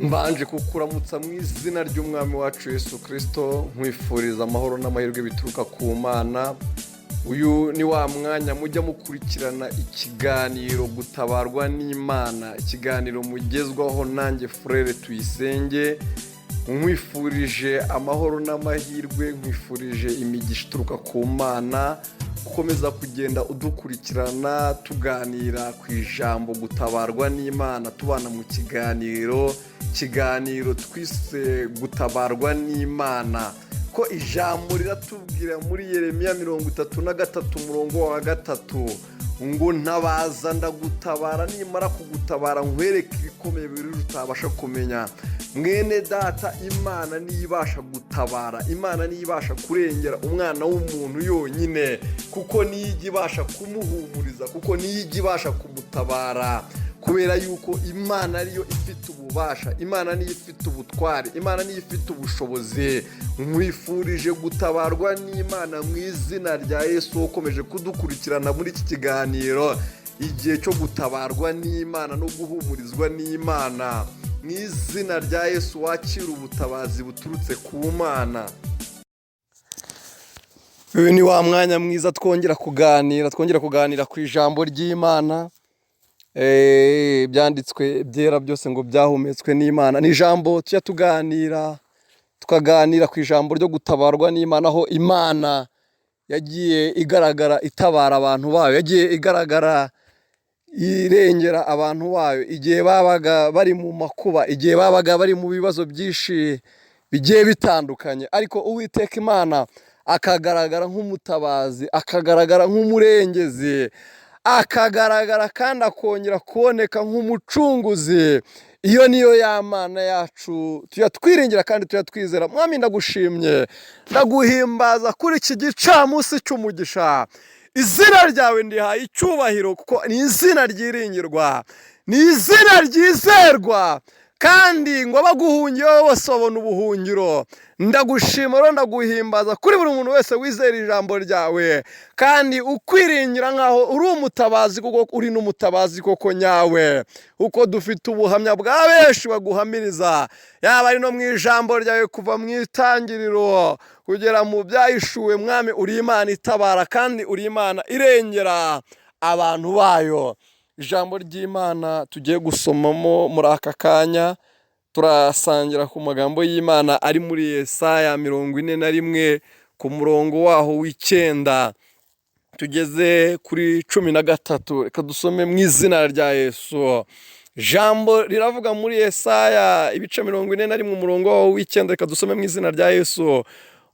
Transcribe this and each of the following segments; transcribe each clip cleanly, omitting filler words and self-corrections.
Mbanje kukuramutsa mu izina ry'Umwami wacu Yesu Kirisito, nkwifuriza amahoro n'amahirwe bituruka ku Mana. Uyu ni wa mwanya mujya mukurikirana ikiganiro Gutabarwa n'Imana, ikiganiro mugezwaho nanjye Frère Tuyisenge. Nkwifurije amahoro n'amahirwe, nkwifurije imigisha ituruka ku Mana, ukomeza kugenda udukurikirana tuganira ku ijambo gutabarwa n'Imana, tubana mu kiganiro twise Gutabarwa n'Imana. Ko ijambo riratubwira muri Yeremiya 33 umurongo wa 3 ngo: "Ntabaza ndagutabara, nimara kugutabara nkwereke ibikomeye biri utabasha kumenya." Mwene data, Imana niyo ibasha gutabara, Imana niyo ibasha kurengera umwana w'umuntu yonyine, kuko niyo ijya ibasha kumuhumuriza, kuko niyo ijya ibasha kumutabara, kubera yuko Imana ariyo ifite ububasha, Imana niyo ifite ubutware, Imana niyo ifite ubushobozi. Nkwifurije gutabarwa n'Imana mu izina rya Yesu, ukomeje kudukurikirana muri iki kiganiro, igihe cyo gutabarwa n'Imana no guhumurizwa n'Imana. Mu izina rya Yesu, wakira ubutabazi buturutse ku Mana. Uyu ni wa mwanya mwiza twongera kuganira ku ijambo ry'Imana. Ibyanditswe byera byose ngo byahumetswe n'Imana. Ni ijambo tujya tuganira, tukaganira ku ijambo ryo gutabarwa n'Imana, aho Imana yagiye igaragara itabara abantu bayo, yagiye igaragara irengera abantu bayo igihe babaga bari mu makuba, igihe babaga bari mu bibazo byinshi bigiye bitandukanye, ariko Uwiteka Imana akagaragara nk'umutabazi, akagaragara nk'umurengezi, akagaragara kandi akongera kuboneka nk'umucunguzi. Iyo niyo ya Mana yacu tujya twiringira kandi tujya twizera. Mwami, ndagushimye, ndaguhimbaza kuri iki gicamunsi cy'umugisha. Izina ryawe ndihaye icyubahiro, kuko ni izina ryiringirwa, ni izina ryizerwa, kandi ngo abaguhungiyeho bose babona ubuhungiro. Ndagushima rero, ndaguhimbaza kuri buri muntu wese wizera ijambo ryawe kandi ukwiringira nkaho uri umutabazi, kuko uri n'umutabazi koko nyawe, kuko dufite ubuhamya bwa benshi baguhamiriza, yaba ari no mu ijambo ryawe kuva mu Itangiriro kugera mu Byahishuwe. Mwami, uri Imana itabara kandi uri Imana irengera abantu bayo. Ijambo ry'Imana tugiye gusomamo muri aka kanya, turasangira ku magambo y'Imana ari muri Yesaya 41 ku murongo waho w'9 tugeze kuri 13. Reka dusome mu izina rya Yesu. Ijambo riravuga muri Yesaya ibice 41 umurongo waho w'9. Reka dusome mu izina rya Yesu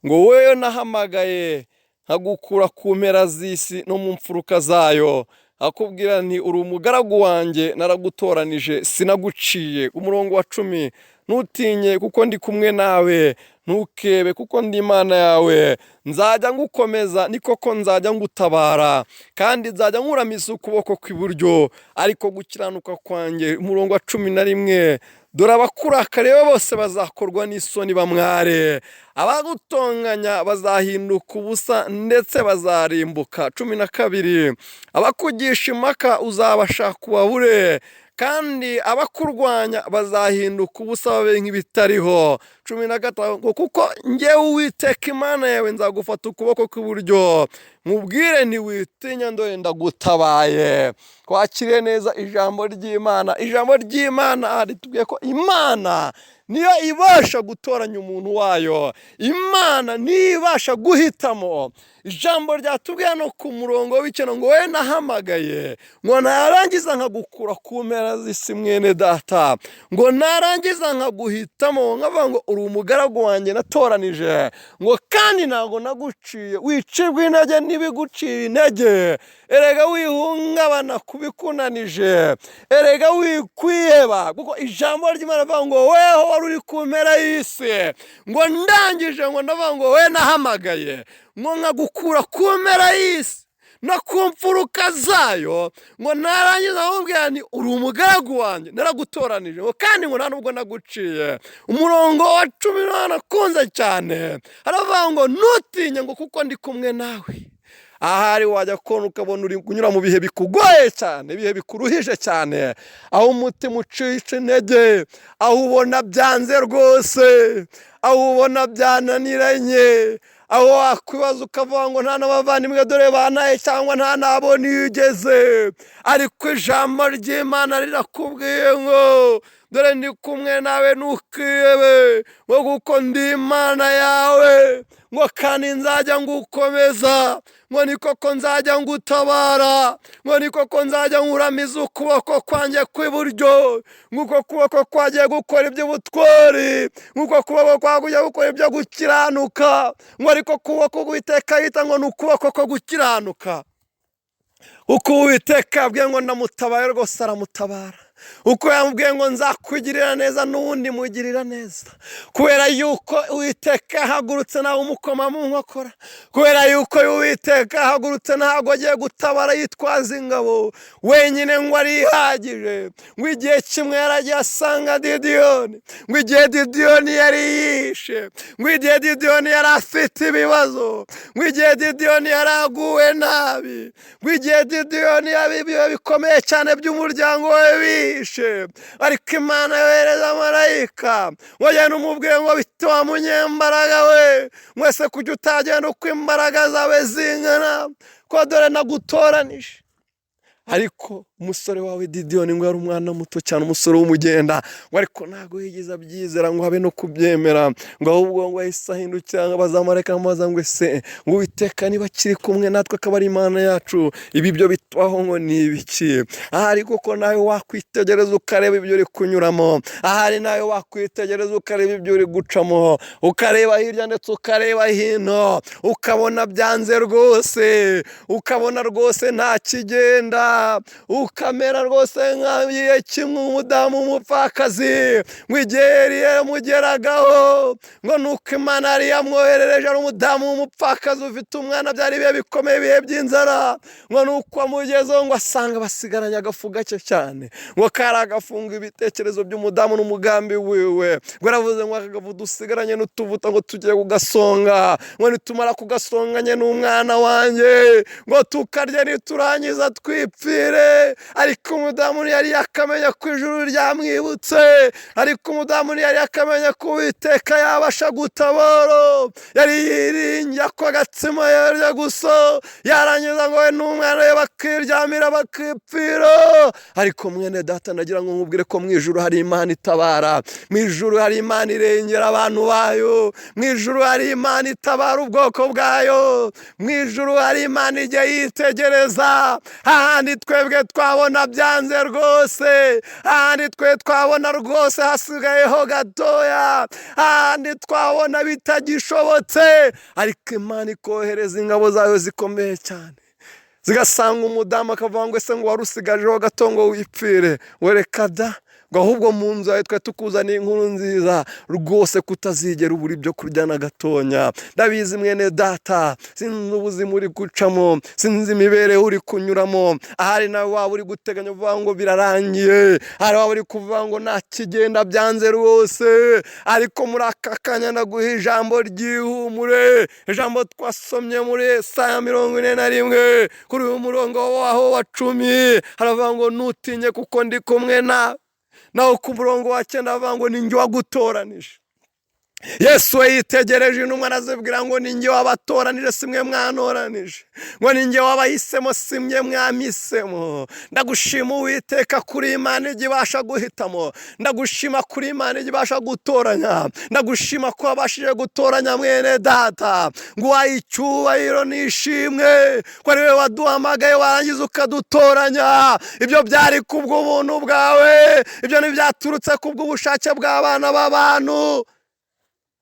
ngo: "Wowe nahamagaye nkagukura ku mpera z'isi no mu mfuruka zayo, akubwira nti: 'Uri umugaragu wanjye, naragutoranije, sinaguciye.'" Umurongo wa 10: "Ntutinye, kuko ndi kumwe nawe, ntukebe, kuko ndi Imana yawe. Nzajya ngukomeza, ni koko nzajya ngutabara, kandi nzajya nkuramiza ukuboko kw'iburyo ariko gukiranuka kwanjye." Umurongo wa 11: "Dore abakurakariye bose bazakorwa n'isoni bamware, abagutonganya bazahinduka ubusa ndetse bazarimbuka." 12: "Abakugisha impaka uzabashaka ubabure, kandi abakurwanya bazahinduka ubusa babe nk'ibitariho." 13 ngo: "Kuko ngewe Uwiteka Imana yawe nzagufata ukuboko kw'iburyo, nkubwire nti: 'Witinya, ndore ndagutabaye.'" Twakire neza ijambo ry'Imana. Ijambo ry'Imana ritubwiye ko Imana niyo ibasha gutoranya umuntu wayo, Imana niyo ibasha guhitamo. Ijambo ryatubwiye no ku murongo w'9 ngo: "We nahamagaye, ngo narangiza nkagukura ku mpera z'isi." Mwene data, ngo narangiza nkaguhitamo, nkavuga ngo uri umugaragu wanjye natoranije, ngo kandi ntabwo naguciye. Wicibwa intege n'ibiguciye intege, erega wihungabana ku bikunanije, erega wikwiheba, kuko ijambo ry'Imana rivuga ngo: "Weho wari uri ku mpera y'isi," ngo ndangije ngo ndavuga ngo: "We nahamagaye, ngo nkagukura ku mpera y'isi no ku mfuruka zayo," ngo narangiza nkubwira nti: "Uri umugaragu wanjye, naragutoranije," ngo kandi ngo nta nubwo naguciye. Umurongo wa 10 nakunze cyane, haravuga ngo: "Ntutinye," ngo "kuko ndi kumwe nawe." Ahari wajya kubona ukabona uri kunyura mu bihe bikugoye cyane, ibihe bikuruhije cyane, aho umutima ucica intege, aho ubona byanze rwose, aho ubona byananiranye, aho wakwibaza ukavuga ngo nta n'abavandimwe dore bantaye cyangwa nta n'abo nigeze. Ariko ijambo ry'Imana rirakubwiye ngo dore ndi kumwe nawe, ntukihebe, ngo kuko ndi Imana yawe, ngo kandi nzajya ngukomeza, ngo ni koko nzajya ngutabara, ngo ni koko nzajya nkuramiza ukuboko kwanjye kw'iburyo, nk'uko kuboko kwagiye gukora iby'ubutwari, nk'uko kuboko kwagiye gukora ibyo gukiranuka, ngo ariko kuboko Uwiteka yita ngo ni ukuboko ko gukiranuka. Uko Uwiteka yabwiye ngo ndamutabaye rwose aramutabara. Uko yamubwiye ngo nzakwigirira neza n'uwundi mugirira neza, kubera yuko Uwiteka yahagurutse nawe umukoma mu nkokora, kubera yuko Uwiteka yahagurutse ntabwo agiye gutabara yitwaza ingabo wenyine ngo arihagije. Ngo igihe kimwe yaragiye asanga Didiyoni, ngo igihe Didiyoni yari yishe, ngo igihe Didiyoni yari afite ibibazo, ngo igihe Didiyoni yari aguwe nabi, ngo igihe Didiyoni yari ibihe bikomeye cyane by'umuryango we bishe, ariko Imana yohereza marayika ngo agende umubwiye ngo bite wa munyembaraga we, mwese kujya utagenda uko imbaraga zawe zingana, ko dore nagutoranije. Ariko umusore wawe Didiyoni ngo yari umwana muto cyane, umusore w'umugenda, ngo ariko ntabwo yigeze abyizera ngo habe no kubyemera, ngo ahubwo ngo yahise ahindukira ngo abazamarayika amubaza ngo ese ngo Uwiteka niba akiri kumwe natwe akaba ari Imana yacu, ibi byo bitubaho ngo ni ibiki? Ahari koko nawe wakwitegereza ukareba ibyo uri kunyuramo, ahari nawe wakwitegereza ukareba ibyo uri gucamo, ukareba hirya ndetse ukareba hino, ukabona byanze rwose, ukabona rwose nta kigenda, ukamera rwose nk'igihe kimwe umudamu w'umupfakazi, ngo igihe Eliya yamugeragaho, ngo nuko Imana yari yamwoherereje ari umudamu w'umupfakazi ufite umwana, byari ibihe bikomeye, ibihe by'inzara, ngo nuko amugezeho ngo asanga basigaranye agafu gake cyane, ngo kari agafunga ibitekerezo by'umudamu n'umugambi wiwe, ngo aravuze ngo aka gafu dusigaranye n'utuvuta ngo tugiye kugasonga, ngo nitumara kugasonganye n'umwana wanjye, ngo tukarya niturangiza twipfire. Ariko umudamu ntiyari yakamenya ko ijuru ryamwibutse, ariko umudamu ntiyari yakamenya ko Uwiteka yabasha gutabara, yari yiringiye ko agatsima yarya gusa, yarangiza ngo we n'umwana we bakiryamira bakipfira. Ariko mwene data, ndagira ngo nkubwire ko mu ijuru hari Imana itabara, mu ijuru hari Imana irengera abantu bayo, mu ijuru hari Imana itabara ubwoko bwayo, mu ijuru hari Imana ijya yitegereza hahandi twebwe twabona byanze rwose, hahandi twe twabona rwose hasigayeho gatoya, hahandi twabona bitagishobotse, ariko Imana ikohereza ingabo zayo zikomeye cyane, zigasanga umudamu akavuga ngo ese ngo wari usigajeho gato ngo wipfire, ngo reka da, ngo ahubwo mu nzu yawe twe tukuzaniye inkuru nziza rwose kutazigera ubura ibyo kurya na gatonya. Ndabizi mwene data, sinzi ubuzima uri gucamo, sinzi imibereho uri kunyuramo, ahari nawe waba uri guteganya uvuga ngo birarangiye, ahari waba uri kuvuga ngo nta kigenda byanze rwose, ariko muri aka kanya ndaguha ijambo ry'ihumure, ijambo twasomye muri Yesaya 41 kuri uyu murongo waho wa 10, haravuga ngo ntutinye kuko ndi kumwe nawe. Naho ku murongo wa 9 avuga ngo ni njye wagutoranije. Yesu we yitegereje intumwa arazibwira ngo ni njye wabatoranije, si mwe mwantoranije, ngo ni njye wabahisemo, si mwe mwampisemo. Ndagushima Uwiteka kuri Imana ijya ibasha guhitamo, ndagushima kuri Imana ijya ibasha gutoranya, ndagushima ko wabashije gutoranya mwene data, ngo uhaye icyubahiro n'ishimwe, ko ari wowe waduhamagaye warangiza ukadutoranya. Ibyo byari kubw'ubuntu bwawe, ibyo ntibyaturutse kubw'ubushake bw'abana b'abantu.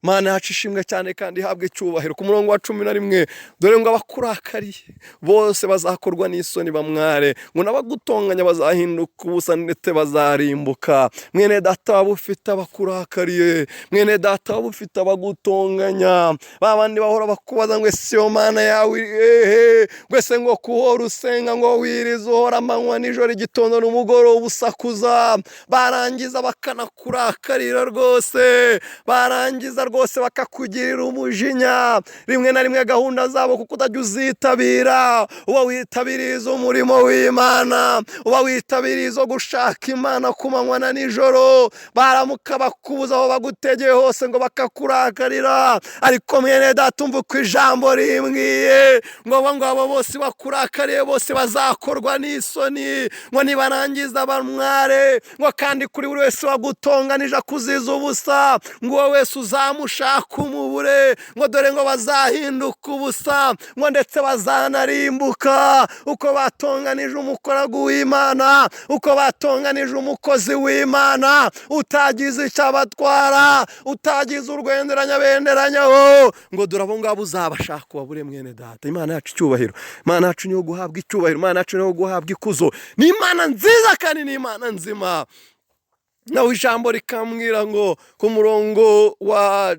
Mana yacu ishimwe cyane kandi ihabwe icyubahiro. Ku murongo wa 11, dore ngo abakurakariye bose bazakorwa n'isoni bamware, ngo n'abagutonganya bazahinduka ubusa ndetse bazarimbuka. Mwene data waba ufite abakurakariye, mwene data waba ufite abagutonganya, ba bandi bahora bakubaza ngo ese iyo Mana yawe iri hehe, ngo ese ngo kuhora usenga ngo wirize uhora amanywa nijoro igitondo n'umugoroba usakuza, barangiza bakanakurakarira rwose, barangiza rwose bakakugirira umujinya, rimwe na rimwe gahunda zabo kuko utajya uzitabira, uba witabiriye umurimo w'Imana, uba witabiriye izo gushaka Imana ku manywa na nijoro, baramuka bakubuza aho bagutegeye hose ngo bakakurakarira. Ariko mwene data, umva uko ijambo rimbwiye ngo abo ngabo bose bakurakariye bose bazakorwa n'isoni, ngo nibarangiza bamware, ngo kandi kuri buri wese wagutonganije akuziza ubusa, ngo uwo wese uzamushaka umubure, ngo dore ngo bazahinduka ubusa, ngo ndetse bazanarimbuka. Uko batonganije umugaragu w'Imana, uko batonganije umukozi w'Imana utagize icyo abatwara, utagize urwenderanya benderanyaho, ngo dore abo ngabo uzabashaka ubabure. Mwene data, Imana yacu icyubahiro, Imana yacu niyo guhabwa icyubahiro, Imana yacu niyo guhabwa ikuzo. Ni Imana nziza kandi ni Imana nzima. Nawe ijambo rikambwira ngo ku murongo wa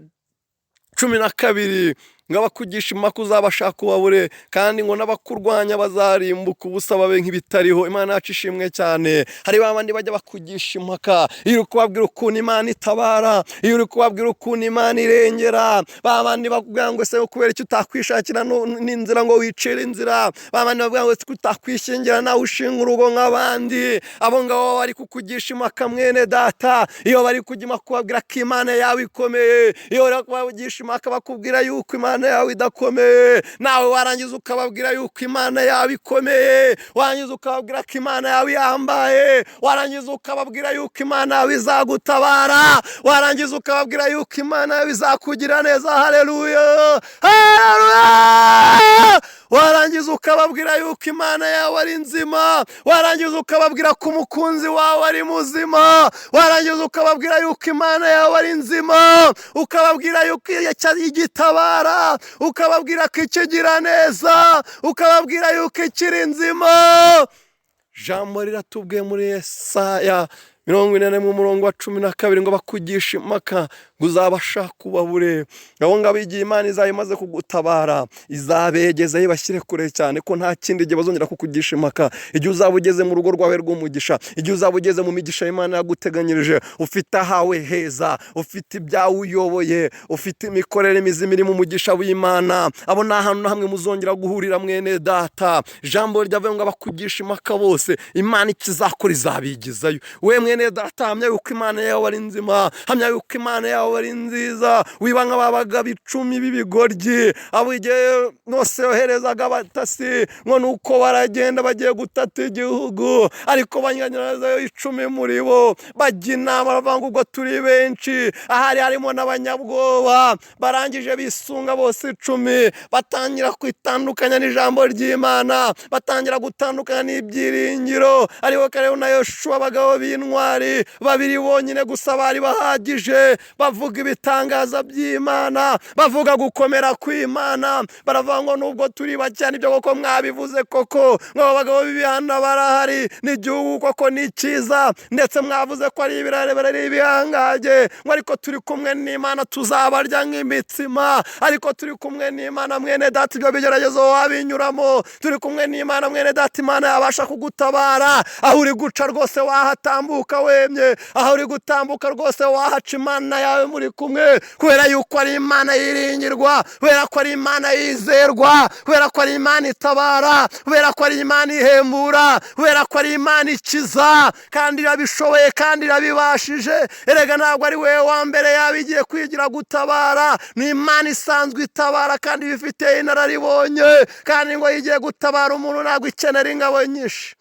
12 ngo abakugisha impaka uzabashaka ubabure, kandi ngo n'abakurwanya bazarimbuka ubusa babe nk'ibitariho. Imana yacu ishimwe cyane. Hari ba bandi bajya bakugisha impaka iyo uri kubabwira ukuntu Imana itabara, iyo uri kubabwira ukuntu Imana irengera, ba bandi bakubwira ngo ese kubera icyo utakwishakira n'inzira ngo wicire inzira, ba bandi bakubwira ngo ese utakwishingira nawe ushinga urugo nk'abandi. Abo ngabo bari kukugisha impaka, mwene data, iyo bari kujya kubabwira ko Imana yawe ikomeye, iyo bari kubagisha impaka bakubwira yuko Imana yawe idakomeye, nawe warangiza ukababwira yuko Imana yawe ikomeye, warangiza ukababwira ko Imana yawe ihambaye, warangiza ukababwira yuko Imana yawe izagutabara, warangiza ukababwira yuko Imana yawe izakugira neza. Haleluya, haleluya! Warangiza ukababwira yuko Imana yawe ari nzima, warangiza ukababwira ko umukunzi wawe ari muzima, warangiza ukababwira yuko Imana yawe ari nzima, ukababwira yuko igitabara, ukababwira ko ikigira neza, ukababwira yuko ikiri nzima. Jambo riratubwiye muri Yesaya 40 murongo wa 12 ngo bakugisha impaka ngo uzabashaka ubabure. Abo ngabo igihe Imana izaba imaze kugutabara izabegezayo ibashyire kure cyane, ko nta kindi gihe bazongera kukugisha impaka. Igihe uzaba ugeze mu rugo rwawe rw'umugisha, igihe uzaba ugeze mu migisha Imana yaguteganyirije, ufite ahawe heza, ufite ibyawe uyoboye, ufite imikorere mizima iri mu mugisha w'Imana, abo nta hantu na hamwe muzongera guhurira. Mwene data, ijambo ryavuye ngo abakugisha impaka bose Imana ikizakora izabigizayo. We mwene data, hamya yuko Imana yawe ari nzima, hamya yuko Imana yawe ari nziza. Wiba nk'ababaga 10 b'ibigoryi, abo igihe Mose yoherezaga abatasi ngo nuko baragenda bagiye gutata igihugu, ariko banyurayo 10 muri bo bajya inama baravuga ngo ubwo turi benshi, ahari harimo n'abanyabwoba. Barangije bisunga bose 10, batangira kwitandukanya n'ijambo ry'Imana, batangira gutandukanya n'ibyiringiro. Ariko Kalebu na Yoshuwa, abagabo b'intwari babiri bonyine gusa bari bahagije, bavuga ibitangaza by'Imana, bavuga gukomera kw'Imana, baravuga ngo nubwo turi bake, nibyo koko mwabivuze koko, ngo abo bagabo b'ibihanda barahari, n'igihugu koko ni cyiza, ndetse mwavuze ko ari ibirare ari ibihangange, ngo ariko turi kumwe n'Imana tuzabarya nk'imitsima. Ariko turi kumwe n'Imana, mwene data, ibyo bigeragezo wabinyuramo. Turi kumwe n'Imana, mwene data, Imana yabasha kugutabara. Aho uri guca rwose wahatambuka wemye, aho uri gutambuka rwose wahaca, Imana yawe muri kumwe, kubera yuko ari Imana yiringirwa, kubera ko ari Imana yizerwa, kubera ko ari Imana itabara, kubera ko ari Imana ihembura, kubera ko ari Imana ikiza, kandi irabishoboye kandi irabibashije. Erega ntabwo ari wowe wa mbere yaba igiye kwigira gutabara, ni Imana isanzwe itabara kandi ibifitiye inararibonye, kandi ngo igiye gutabara umuntu ntabwo ikenera ingabo nyinshi.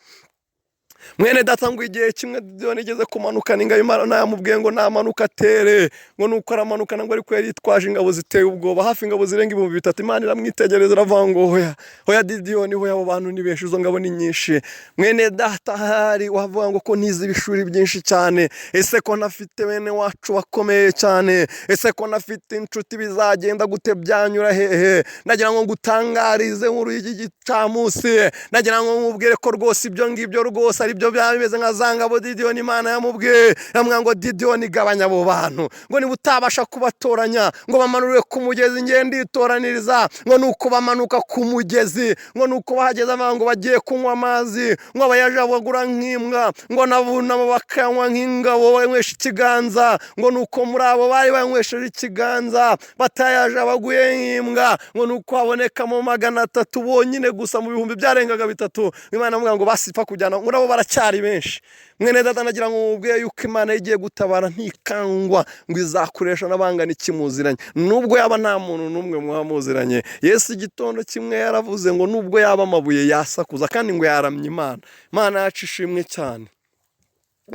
Mwene data, ngo igihe kimwe Gideyoni igeze kumanukana ingabo, Imana yamubwiye ngo namanuka atere, ngo nuko aramanuka, ngo ariko yari yitwaje ingabo ziteye ubwoba, hafi ingabo zirenga 3000. Imana iramwitegereza iravuga ngo hoya, hoya Gideyoni, hoya, abo bantu ni benshi, izo ngabo ni nyinshi. Mwene data, hari wavuga ngo ko nize ibishuri byinshi cyane, ese ko nafite bene wacu bakomeye cyane, ese ko nafite inshuti, bizagenda gute, byanyura hehe? Nagira ngo ngutangarize nkuru y'iki gicamunsi, nagira ngo nkubwire ko rwose ibyo ngibyo rwose ari byo Nabyo byaba bimeze nka za ngabo Didiyoni Imana yamubwiye, yamubwira ngo: "Didiyoni, gabanya abo bantu, ngo niba utabasha kubatoranya, ngo bamanurire ku mugezi, ngende nditoraniriza." Ngo nuko bamanuka ku mugezi, ngo nuko bahageze avuga ngo bagiye kunywa amazi, ngo abayajabagura nk'imbwa, ngo nabunama bakanywa nk'ingabo banywesha ikiganza. Ngo nuko muri abo bari banywesheje ikiganza batayajabaguye nk'imbwa, ngo nuko habonekamo 300 bonyine gusa mu bihumbi byarengaga 3. Imana avuga ngo basipfa kujyana, ngo nabo baracyari benshi. Mwene data, nagira ngo mubwiye yuko Imana igiye gutabara ntikangwa, ngo izakoresha n'abangana ikimuziranye, nubwo yaba nta muntu n'umwe muba muziranye. Yesu igitondo kimwe yaravuze ngo nubwo yaba amabuye yasakuza, kandi ngo yaramye Imana. Imana yacu ishimwe cyane.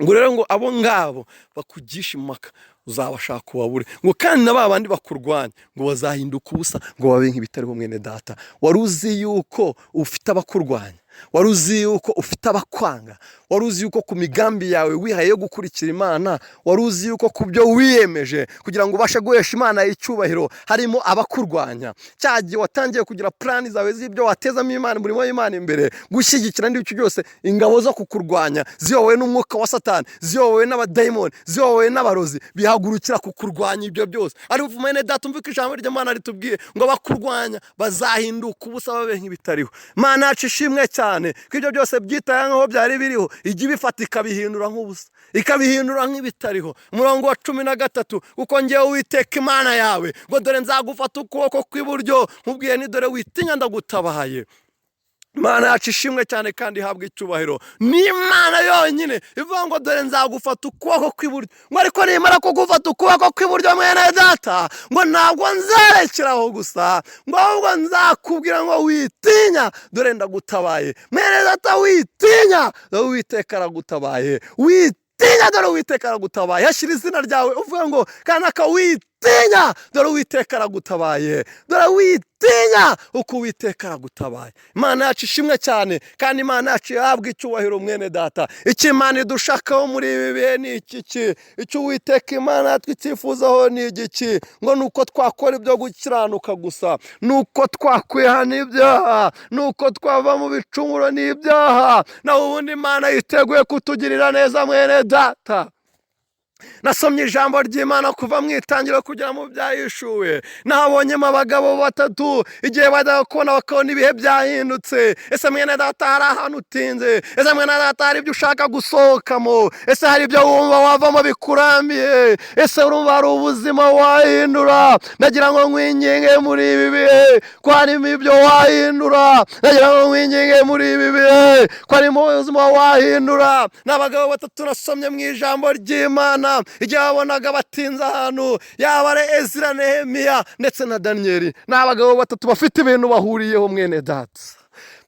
Ngo rero ngo abo ngabo bakugisha impaka uzabashaka ubabure, ngo kandi na ba bandi bakurwanya ngo bazahinduka ubusa, ngo babe nk'ibitariho. Mwene data, wari uzi yuko ufite abakurwanya? Wari uzi yuko ufite abakwanga? Wari uzi yuko ku migambi yawe wihaye yo gukurikira Imana, wari uzi yuko ku byo wiyemeje kugira ngo ubashe guhesha Imana icyubahiro harimo abakurwanya? Cya gihe watangiye kugira plan zawe z'ibyo watezamo Imana, umurimo w'Imana imbere, gushyigikira n'ibyo byose, ingabo zo kukurwanya ziyobowe n'umwuka wa Satani, ziyobowe n'abadayimoni, ziyobowe n'abarozi, bihagurukira kukurwanya ibyo byose. Ariko mwene data, umva ko ijambo ry'Imana ritubwiye ngo abakurwanya bazahinduka ubusa, babe nk'ibitariho. Imana yacu ishimwe cyane ko ibyo byose byitaye nk'aho byari biriho, ijya ibifata ikabihindura nk'ubusa, ikabihindura nk'ibitariho. Umurongo wa 13: "Kuko ngewe Uwiteka Imana yawe, ngo dore nzagufata ukuboko kw'iburyo, nkubwiye ni dore witinya, ndagutabaye." Imana yacu ishimwe cyane kandi ihabwa icyubahiro. Ni Imana yonyine ivuga ngo: "Dore nzagufata ukuboko kw'iburyo." Ngo ariko nimara kugufata ukuboko kw'iburyo, mwene data, ngo ntabwo nzarekeraho gusa, ngo ahubwo nzakubwira ngo: "Witinya, dore ndagutabaye." Mwene data, witinya, dore Uwiteka aragutabaye. Witinya, dore Uwiteka aragutabaye. Hashyira izina ryawe, uvuga ngo: "Kanaka, witinya, dore Uwiteka aragutabaye. Dore witinya, uko Uwiteka aragutabaye." Imana yacu ishimwe cyane kandi Imana yacu ihabwa icyubahiro. Mwene data, icyo Imana idushakaho muri ibi bihe ni iki? Ki icyo Uwiteka Imana yacu icyifuzaho ni igiki? Ngo ni uko twakora ibyo gukiranuka gusa, ni uko twakwihana ibyaha, ni uko twava mu bicumuro n'ibyaha, naho ubundi Imana yiteguye kutugirira neza. Mwene data, nasomye ijambo ry'Imana kuva mu Itangiriro kugera mu Byahishuwe, nahabonyemo abagabo batatu igihe bajyaga kubona bakabona ibihe byahindutse. Ese mwene data, hari ahantu utinze? Ese mwene data, hari ibyo ushaka gusohokamo? Ese hari ibyo wumva wavamo bikurambiye? Ese urumva hari ubuzima wahindura? Ndagira ngo nkwinginge muri ibi bihe ko harimo ibyo wahindura. Ndagira ngo nkwinginge muri ibi bihe ko harimo ubuzima wahindura. Ni abagabo batatu nasomye mu ijambo ry'Imana igihe babonaga batinze ahantu, yaba ari Ezira, Nehemiya ndetse na Daniyeli. Ni abagabo batatu bafite ibintu bahuriyeho. Mwene data,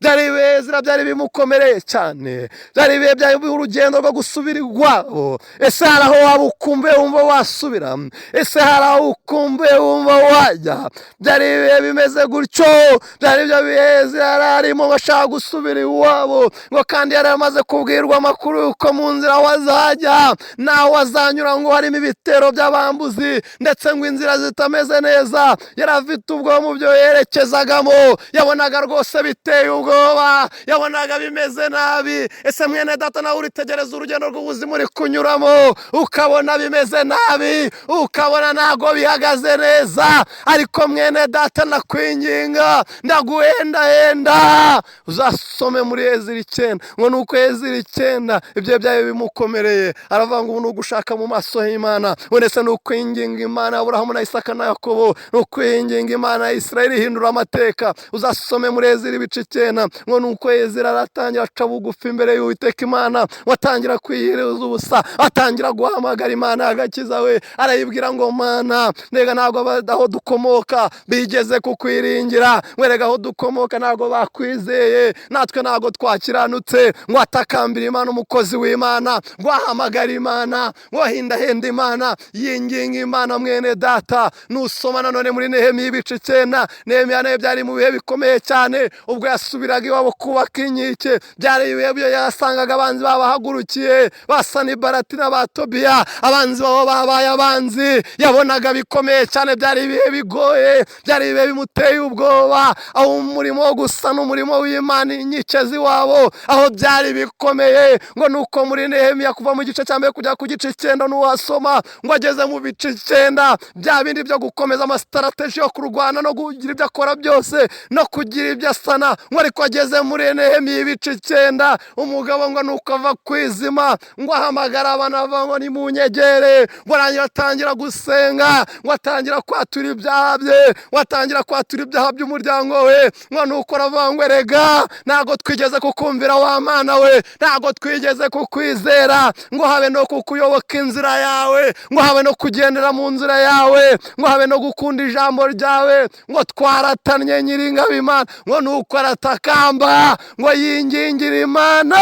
byari Ezira byari bimukomereye cyane, byari ibihe byari urugendo rwo gusubira iwabo. Ese hari aho waba ukumbuye wumva wasubira? Ese hari aho ukumbuye wumva wajya? Byari ibihe bimeze gutyo, byari ibyo bihe Ezira yari arimo bashaka gusubira iwabo, ngo kandi yari amaze kubwirwa amakuru y'uko mu nzira wazajya nawe azanyura ngo harimo ibitero by'abambuzi, ndetse ngo inzira zitameze neza. Yari afite ubwoba mu byo yerekezagamo, yabonaga rwose biteye ubwoba, yabonaga bimeze nabi. Ese mwene data, nawe uritegereza urugendo rw'ubuzima uri kunyuramo, ukabona bimeze nabi, ukabona ntabwo bihagaze neza? Ariko mwene data, ndakwinginga, ndaguhendahenda, uzasome muri Ezira 9. Ngo ni uko Ezira 9 ibyo byari bimukomereye, aravuga ngo ubu ni ugushaka mu maso h'Imana, ndetse ni ukwinginga Imana ya Aburahamu na Isaka na Yakobo, ni ukwinginga Imana ya Isirayeli ihindura amateka. Uzasome muri Ezira ibice 9. Ngo ni uko Ezira aratangira aca bugufi imbere y'Uwiteka Imana, watangira kwiyiriza ubusa, atangira guhamagara Imana y'agakiza we, arayibwira ngo: "Mana, mbega ntabwo aho dukomoka bigeze kukwiringira, mwerega aho dukomoka ntabwo bakwizeye, natwe ntabwo twakiranutse." Ngo atakambira Imana, umukozi w'Imana ngo ahamagara Imana, ngo ahindahenda Imana, yinginga Imana. Mwene data, nusoma nanone muri Nehemiya ibice 9, Nehemiya nawe byari mu bihe bikomeye cyane ubwo yasubiraga. Yasubiraga iwabo kubaka inkike. Byari ibihe byo yasangaga abanzi babahagurukiye, ba Sanibarati na ba Tobiya. Abanzi babo babaye abanzi. Yabonaga bikomeye cyane. Byari ibihe bigoye, byari ibihe bimuteye ubwoba, aho umurimo wo gusana umurimo w'Imana, inkike z'iwabo, aho byari bikomeye. Ngo nuko muri Nehemiya, kuva mu gice cya mbere kujya ku gice 9, n'uwasoma ngo ageze mu bice 9, bya bindi byo gukomeza ama strategy yo kurwana no kugira ibyo akora byose no kugira ibyo asana. Ngo ariko ageze muri Nehemiya ibice 9, umugabo ngo nuko ava ku izima, ngo ahamagara abana ava ngo nimunyegere, ngo arangira atangira gusenga, ngo atangira kwatura ibyaha bye, ngo atangira kwatura ibyaha by'umuryango we. Ngo nuko aravuga ngo: "Erega ntabwo twigeze kukumvira, wa Mana we, ntabwo twigeze kukwizera, ngo habe no kukuyoboka inzira yawe, ngo habe no kugendera mu nzira yawe, ngo habe no gukunda ijambo ryawe, ngo twaratannye, Nyiringabo Imana." Ngo nuko aratakamba, ngo yingingira Imana.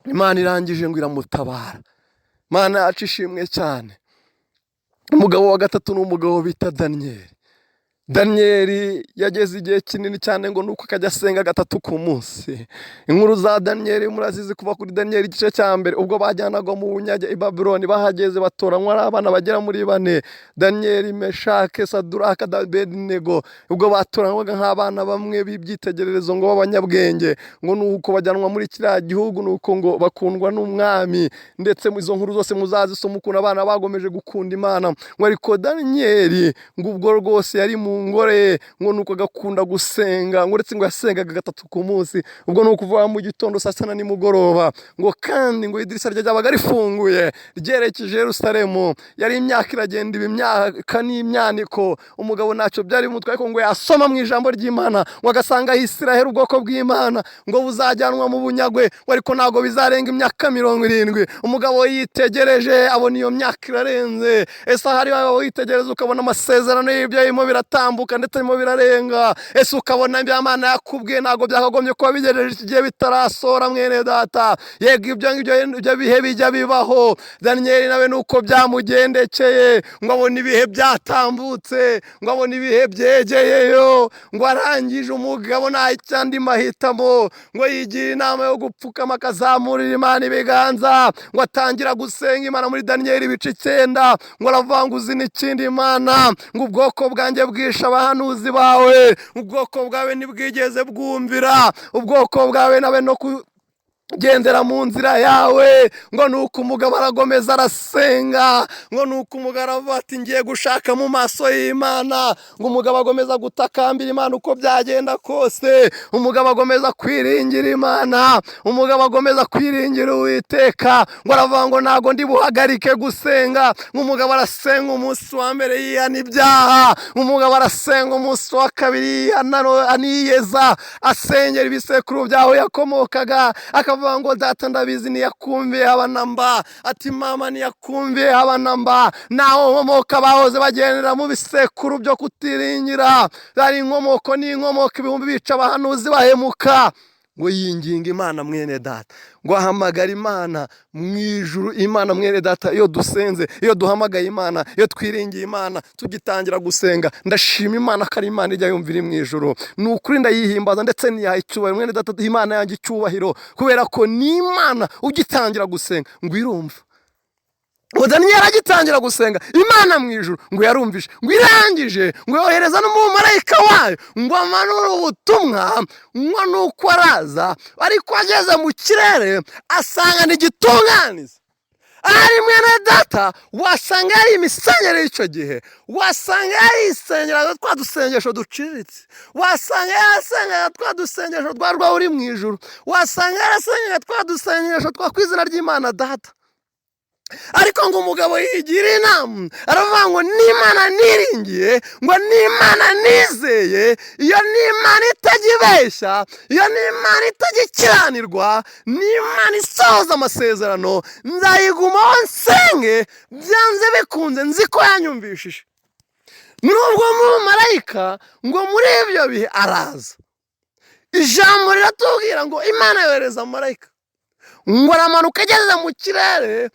Imana irangije ngo iramutabara. Imana yacu ishimwe cyane. Umugabo wa gatatu ni umugabo bita Daniyeli. Daniyeli yageze igihe kinini cyane, ngo nuko akajya asenga gatatu ku munsi. Inkuru za Daniyeli murazizi, kuva kuri Daniyeli igice cya mbere, ubwo bajyanaga mu bunyage i Babuloni. Bahageze batoranywa ari abana bagera muri bane: Daniyeli, Meshake, Saduraka, Abedinego. Ubwo batoranywaga nk'abana bamwe b'ibyitegererezo, ngo b'abanyabwenge, ngo nuko bajyanwa muri kiriya gihugu, nuko ngo bakundwa n'umwami. Ndetse izo nkuru zose muzazisoma, ukuntu abana bagomeje gukunda Imana. Ngo ariko Daniyeli ngo ubwo rwose yari mu ngoro ye, ngo nuko agakunda gusenga, ngo uretse ngo yasengaga gatatu ku munsi, ubwo ni ukuvuga mu gitondo, saa sita na nimugoroba. Ngo kandi ngo idirishya rye ryabaga rifunguye ryerekeje Yerusalemu. Yari imyaka iragenda iba imyaka n'imyaniko, umugabo ntacyo byari bimutwaye, ariko ngo yasoma mu ijambo ry'Imana, ngo agasanga Isiraheli, ubwoko bw'Imana, ngo buzajyanwa mu bunyagwe, ngo ariko ntabwo bizarenga imyaka 70. Umugabo yitegereje abona iyo myaka irarenze. Ese ahari waba witegereza ukabona amasezerano y'ibyo birimo biratambuka, ndetse birimo birarenga? Ese ukabona ibyo Imana yakubwiye ntabwo byakagombye kuba bigejeje iki gihe bitarasohora, mwene data? Yego, ibyo ngibyo, ibyo bihe bijya bibaho. Daniyeli nawe nuko byamugendekeye, ngo abone ibihe byatambutse, ngo abone ibihe byegeyeyo. Ngo arangije umugabo nta cyandi mahitamo, ngo yigira inama yo gupfukama akazamurira Imana ibiganza, ngo atangira gusenga Imana. Muri Daniyeli ibice 9, ngo aravuga ngo: "Uzi n'ikindi, Imana?" Ngo: "Ubwoko bwanjye bwishe abahanuzi bawe, ubwoko bwawe ntibwigeze bwumvira, ubwoko bwawe nawe no ku gendera mu nzira yawe." Ngo nuko umugabo aragomeza arasenga. Ngo nuko umugabo aravuga ati: "Ngiye gushaka mu maso y'Imana." Ngo umugabo agomeza gutakambira Imana uko byagenda kose. Umugabo agomeza kwiringira Imana, umugabo agomeza kwiringira Uwiteka. Ngo aravuga ngo: "Ntabwo ndi buhagarike gusenga." Ngo umugabo arasenga, umunsi wa mbere yihana ibyaha, umugabo arasenga, umunsi wa kabiri yihana, aniyeza, asengera ibisekuru byaho yakomokaga, akavuga ngo: "Data ndabizi ntiyakumviye haba na mba." Ati: "Mama ntiyakumviye haba na mba." Naho nkomoka bahoze bagendera mu bisekuru byo kutiringira, ari inkomoko n'inkomoko ibihumbi bica abahanuzi bahemuka. Ngo yinginga Imana, mwene data, ngo ahamagara Imana mu ijuru. Imana, mwene data, iyo dusenze, iyo duhamagaye Imana, iyo twiringiye Imana tugitangira gusenga, ndashima Imana ko ari Imana ijya yumva iri mu ijuru. Ni ukuri ndayihimbaza, ndetse niyaha icyubahiro, mwene data, Imana yanjye icyubahiro, kubera ko ni Imana ugitangira gusenga ngo irumva. Ngo Daniyeli agitangira gusenga, Imana mu ijuru ngo yarumvishe, ngo irangije ngo yohereza n'umumarayika wayo ngo amanure ubutumwa. Ngo nuko araza, ariko ageze mu kirere asanga ntigitunganiza. Ahari, mwene data, wasanga yari imisengere y'icyo gihe, wasanga yari isengeraga twa dusengesho duciriritse, wasanga yarasengaga twa dusengesho twa rwa uri mu ijuru, wasanga yarasengaga twa dusengesho twa ku izina ry'Imana Data. Ariko ngo umugabo yigira inama, aravuga ngo: "N'Imana niringiye, ngo n'Imana nizeye, iyo ni Imana itajya ibeshya, iyo ni Imana itajya ikiranirwa, ni Imana isohoza amasezerano, nzayigumaho nsenge, byanze bikunze nzi ko yanyumvishije." Nubwo mumarayika ngo muri ibyo bihe araza, ijambo riratubwira ngo Imana yohereza marayika, ngo aramanuka ageze mu kirere.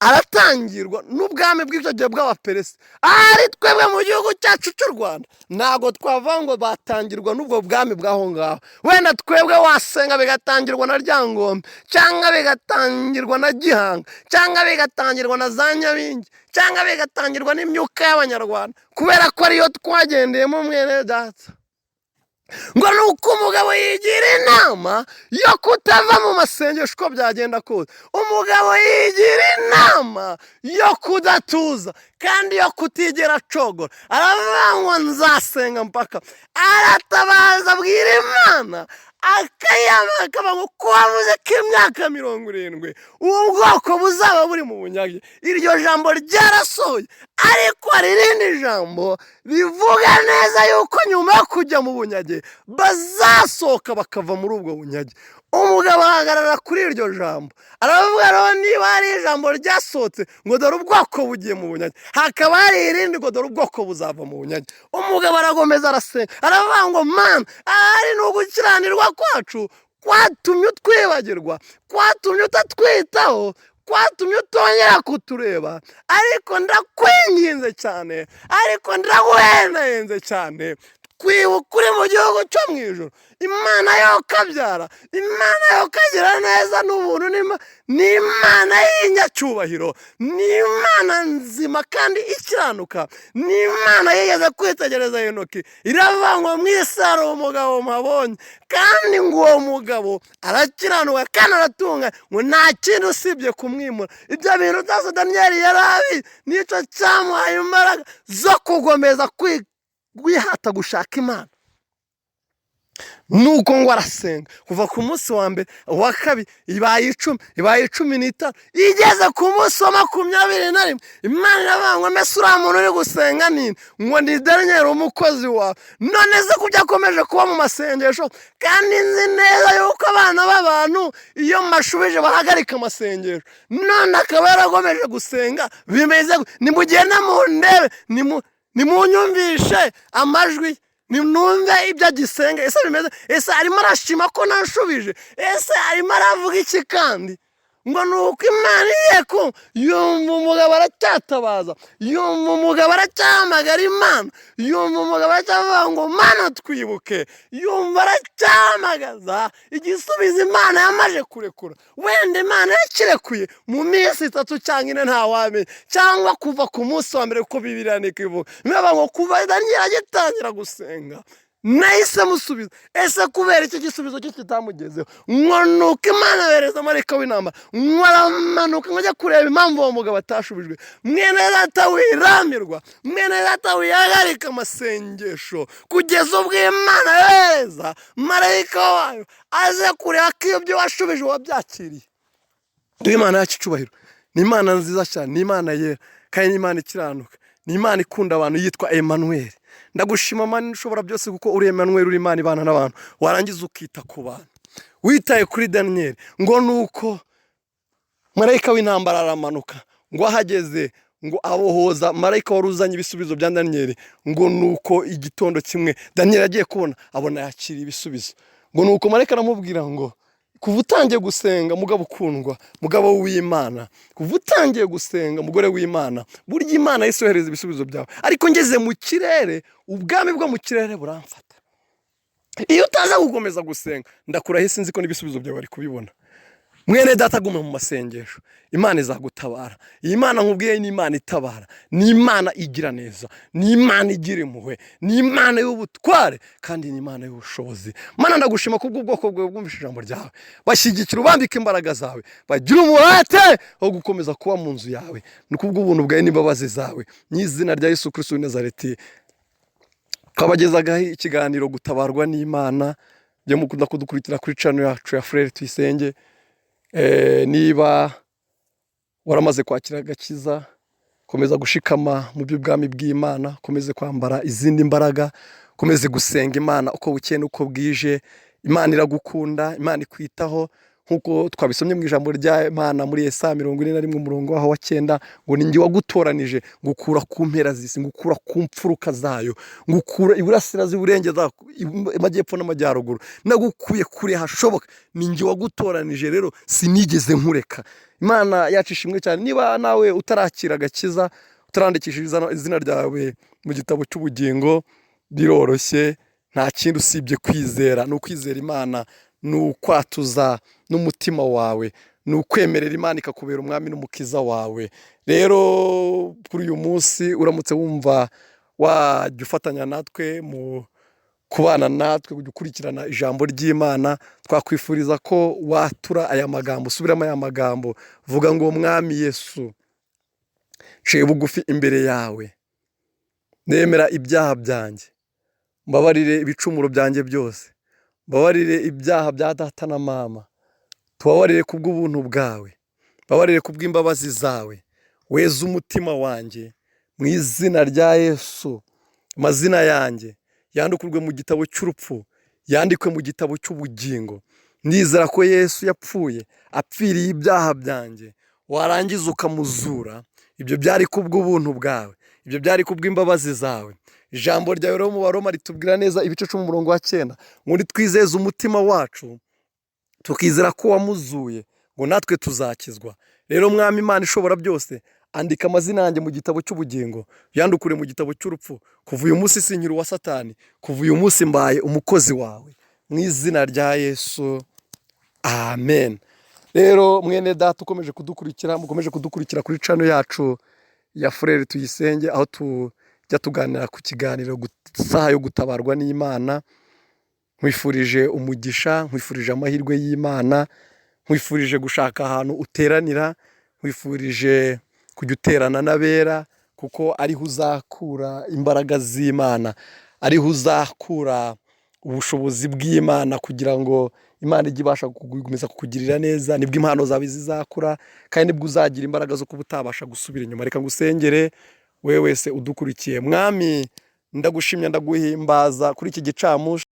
Aratangirwa n'ubwami bw'icyo gihe bw'Abaperesi. Ahari twebwe mu gihugu cyacu cy'u Rwanda ntabwo twavuga ngo batangirwa n'ubwo bwami bw'aho ngaho. Wenda twebwe wasenga bigatangirwa na Ryangombe, cyangwa bigatangirwa na Gihanga, cyangwa bigatangirwa na za Nyabingi, cyangwa bigatangirwa n'imyuka y'Abanyarwanda, kubera ko ariyo twagendeyemo. Mwene data, ngo ni uko umugabo yigira inama yo kutava mu masengesho uko byagenda kose. Umugabo yigira inama yo kudatuza kandi yo kutigera acogora. Aravuga ngo nzasenga mpaka. Aratabaza, abwira Imana, akayama akaba ngo ko wavuze ko imyaka 70 ubu bwoko buzaba buri mu bunyage, iryo jambo ryarasohoye, ariko hari irindi jambo rivuga neza yuko nyuma yo kujya mu bunyage bazasohoka bakava muri ubwo bunyage. Umugabo ahagarara kuri iryo jambo, aravuga rero niba hari ijambo ryasohotse ngo dore ubwoko bugiye mu bunyage, hakaba hari irindi ngo dore ubwoko buzava mu bunyage. Umugabo arakomeza arasenga, aravuga ngo Mana, ahari ni ugukiranirwa kwacu kwatumye utwibagirwa, kwatumye utatwitaho, kwatumye utongera kutureba, ariko ndakwinginze cyane, ariko ndaguhendahenze cyane, twibuka uri mu gihugu cyo mu ijoro. Imana yo kabyara, Imana yo kagira neza n'ubuntu, ni Imana y'inyacyubahiro, ni Imana nzima kandi ikiranuka, ni Imana yigeze kwitegereza Henoki, iravuga ngo mu isi hari umugabo mpabonye, kandi ngo uwo mugabo arakiranuka kandi aratunga, ngo nta kindi usibye kumwimura. Ibyo bintu byose Daniyeli yari abizi, nicyo cyamuhaye imbaraga zo kugomeza kwihata gushaka Imana. Nuko ngo arasenga kuva ku munsi wa mbere, uwa kabiri, ibaye 10, ibaye 15, igeze ku munsi wa 21, Imana iravuga ngo mbese uriya muntu uri gusenga nini? Ngo ni Daniyeli umukozi wawe. None se kubyo akomeje kuba mu masengesho, kandi nzi neza yuko abana b'abantu iyo mbashubije bahagarika amasengesho, none akaba yarakomeje gusenga, bimeze nimugende mu ndebe, nimunyumvishe amajwi, nimwumve ibyo agisenga. Ese bimeze? Ese arimo arashima ko nashubije? Ese arimo aravuga iki? Kandi ngo ni uko Imana igiye ko yumva umugabo aracyatabaza, yumva umugabo aracyahamagara Imana, yumva umugabo aracyavuga ngo Mana twibuke, yumva aracyahamagaza igisubizo Imana yamaze kurekura. Wenda Imana yakirekuye mu minsi 3 cyangwa 4, ntawamenya, cyangwa kuva ku munsi wa mbere, kuko Bibiliya niko ivuga. Niyo ngo kuva Daniyeli agitangira gusenga nahise musubiza. Ese kubera iki gisubizo cye kitamugezeho? Ngo ni uko Imana yohereza marayika w'intambara, ngo aramanuka ngo ajye kureba impamvu uwo mugabo atashubijwe. Mwene data, wiramirwa, mwene data, wihagarika amasengesho kugeza ubwo Imana yohereza marayika wayo aze kureba ko ibyo washubije wabyakiriye. Duhe Imana yacu icyubahiro. Ni Imana nziza cyane, ni Imana yera kandi ni Imana ikiranuka, ni Imana ikunda abantu, yitwa Emmanuel. Ndagushima Mana ushobora byose, kuko uri Emmanuel, uri Imana ibana n'abantu, warangiza ukita ku bantu, witaye kuri Daniel. Ngo nuko marayika w'intambara aramanuka, ngo ahageze ngo abohoza marayika wari uzanye ibisubizo bya Daniel. Ngo nuko igitondo kimwe Daniel agiye kubona, abona yakiriye ibisubizo. Ngo nuko marayika aramubwira ngo kuva utangiye gusenga, mugabo ukundwa, mugabo w'Imana, kuva utangiye gusenga, mugore w'Imana, burya Imana yahise yohereza ibisubizo byawe, ariko ngeze mu kirere ubwami bwo mu kirere buramfata. Iyo utaza gukomeza gusenga, ndakurahiye sinzi ko n'ibisubizo byawe bari kubibona. Mwene data, guma mu masengesho, Imana izagutabara. Iyi Mana nkubwiye ni Imana itabara, ni Imana igira neza, ni Imana igira impuhwe, ni Imana y'ubutware kandi ni Imana y'ubushobozi. Mana, ndagushima kubw'ubwoko bwawe bwumvise ijambo ryawe. Bashyigikira, ubambike imbaraga zawe, bagira umuhate wo gukomeza kuba mu nzu yawe. Ni kubw'ubuntu bwawe n'imbabazi zawe, mu izina rya Yesu Kristo w'i Nazareti. Twabagezagaho ikiganiro gutabarwa n'Imana. Jya mukunda kudukurikira kuri channel yacu ya Frere Tuyisenge. Niba waramaze kwakira agakiza, komeza gushikama mu by'ubwami bw'Imana, komeze kwambara izindi mbaraga, komeze gusenga Imana uko bukeye n'uko bwije. Imana iragukunda, Imana ikwitaho. Nk'uko twabisomye mu ijambo ry'Imana muri Yesaya 41, umurongo waho wa 9, ngo: "Ni njye wagutoranije, ngukura ku mpera z'isi, ngukura ku mfuruka zayo, ngukura iburasirazuba, iburengerazuba, amajyepfo n'amajyaruguru. Nagukuye kure hashoboka. Ni njye wagutoranije, rero sinigeze nkureka." Imana yacu ishimwe cyane. Niba nawe utarakira agakiza, utarandikisha izina ryawe mu gitabo cy'ubugingo, biroroshye, nta kindi usibye kwizera. Ni ukwizera Imana, ni ukwatuza n'umutima wawe, ni ukwemerera Imana ikakubera umwami n'umukiza wawe. Rero kuri uyu munsi, uramutse wumva wajya ufatanya natwe mu kubana natwe, kujya ukurikirana ijambo ry'Imana, twakwifuriza ko watura aya magambo. Usubiramo aya magambo, vuga ngo: "Mwami Yesu, nciye bugufi imbere yawe, nemera ibyaha byanjye. Mbabarire ibicumuro byanjye byose, mbabarire ibyaha bya data na mama. Tubabarire kubw'ubuntu bwawe, mbabarire kubw'imbabazi zawe. Weze umutima wanjye mu izina rya Yesu. Amazina yanjye yandukurwe mu gitabo cy'urupfu, yandikwe mu gitabo cy'ubugingo. Nizera ko Yesu yapfuye apfiriye ibyaha byanjye, warangiza ukamuzura. Ibyo byari kubw'ubuntu bwawe, ibyo byari kubw'imbabazi zawe." Ijambo ryawe rero mu Baroma ritubwira neza, ibice 10, umurongo wa 9, ngo nitwizeze umutima wacu, tukizera ko wamuzuye, ngo natwe tuzakizwa. Rero Mwami Imana ishobora byose, andika amazina yanjye mu gitabo cy'ubugingo, yandukure mu gitabo cy'urupfu. Kuva uyu munsi sinkiri uwa Satani, kuva uyu munsi mbaye umukozi wawe, mu izina rya Yesu, amen. Rero mwene data ukomeje kudukurikira, mukomeje kudukurikira kuri channel yacu ya Frère Tuyisenge, aho tujya tuganira ku kiganiro Isaha yo Gutabarwa n'Imana, nkwifurije umugisha, nkwifurije amahirwe y'Imana, nkwifurije gushaka ahantu uteranira, nkwifurije kujya uterana n'abera, kuko ariho uzakura imbaraga z'Imana, ariho uzakura ubushobozi bw'Imana kugira ngo Imana ijye ibasha gukomeza kukugirira neza. Nibwo impano zawe zizakura, kandi nibwo uzagira imbaraga zo kuba utabasha gusubira inyuma. Reka ngusengere wewe wese udukurikiye. Mwami, ndagushimye, ndaguhimbaza kuri iki gicamunsi.